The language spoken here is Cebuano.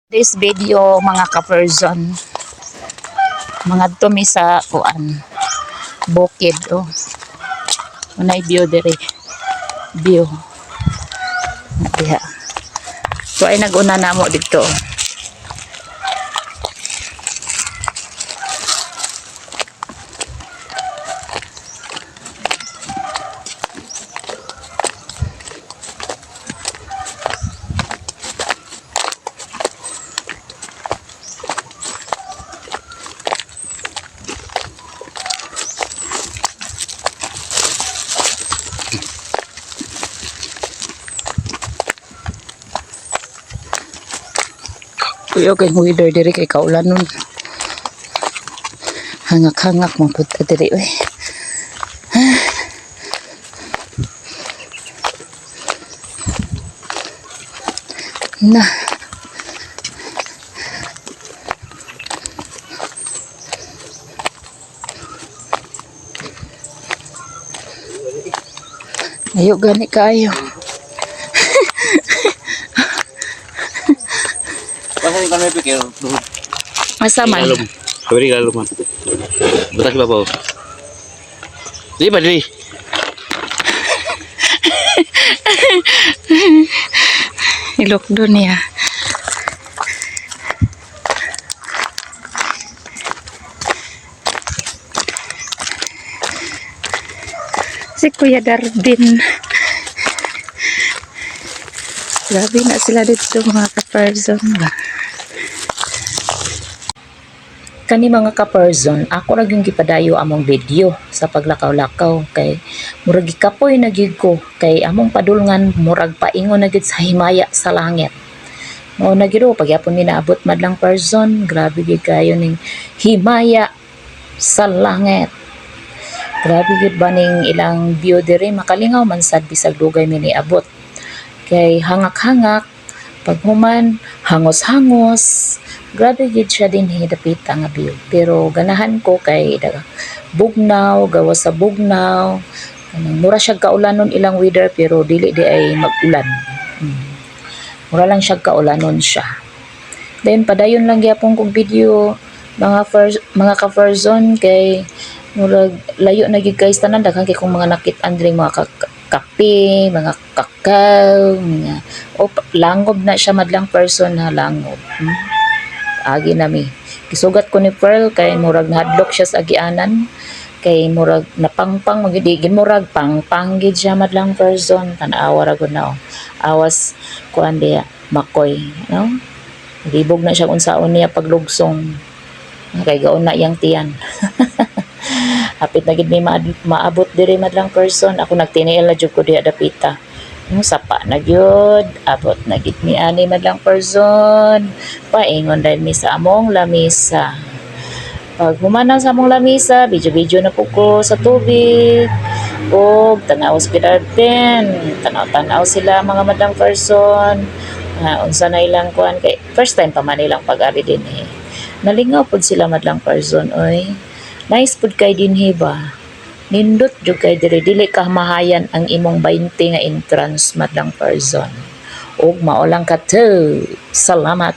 This video, mga ka-person, mga mi sa kuan, bukid, oh. Unay view diri, view na diha. So ay nag-una namo dito. Kuyo kay weather diri kay kaulan nun. Hangak-hangak man pud ta diri, oy. Na. Ayo gani kaayo. Basta yung kami pikir. Asa man? Kami ilalom man. Batas babaw. Di ba di? Ilok doon niya. Si Kuya Darwin. Grabe na sila dito, mga ka-person ba. Kani, mga ka-person, ako ra yung gipadayo among video sa paglakaw-lakaw kay murag gikapoy na gyud ko kay among padulngan murag paingon na gyud sa himaya sa langit. Mao na gyud, oh, pagyapon mi naabot, madlang person, grabe gyud kayo ning himaya sa langit. Grabe gyud ba ning ilang view diri, makalingaw man sad bisag dugay mi niabot. Kay hangak-hangak, paghuman hangos-hangos. Grabe gyud siya dinhi dapita nga view. Pero ganahan ko kay bugnaw, gawas sa bugnaw. Kanang mura siya kaulanon ilang weather pero dili di ay mag-ulan. Mura lang siya kaulanon siya. Then padayon lang gyapon kog video, mga first, mga ka-person, kay murag layo na gyud kay tanan, daghan kay kong mga nakit-an diri, mga kape, mga kakao, mga o langob na siya, madlang person, na langob. Agi nami. Gisugat ko ni Pearl kay murag nahadlok siya sa agianan kay murag napangpang magidi murag pangpang gid siya, madlang person. Tan-awa ra gud na, oh. Awas kuan diya makoy, no? Libog na siya unsaon niya paglugsong kay gaon na iyang tiyan. Hapit na gid mi maabot diri, madlang person. Ako nagtiniil na jud ko diha dapita. No, sapa na gyud, abot na gid mi ani, madlang person. Paingon dahil mi sa among lamisa. Pag humana sa among lamisa, video-video na po ko sa tubig. Og tanaw sa garden, tanaw-tanaw sila, mga madlang person. Unsa na ilang kuan kay first time pa man ilang pag-ari dinhi. Nalingaw pud sila, madlang person, oy. Nice pud kay dinhi ba. Nindot jud kay diri, dili ka mahayan ang imong 20 nga entrance, madlang person. Ug mao lang kato. Salamat.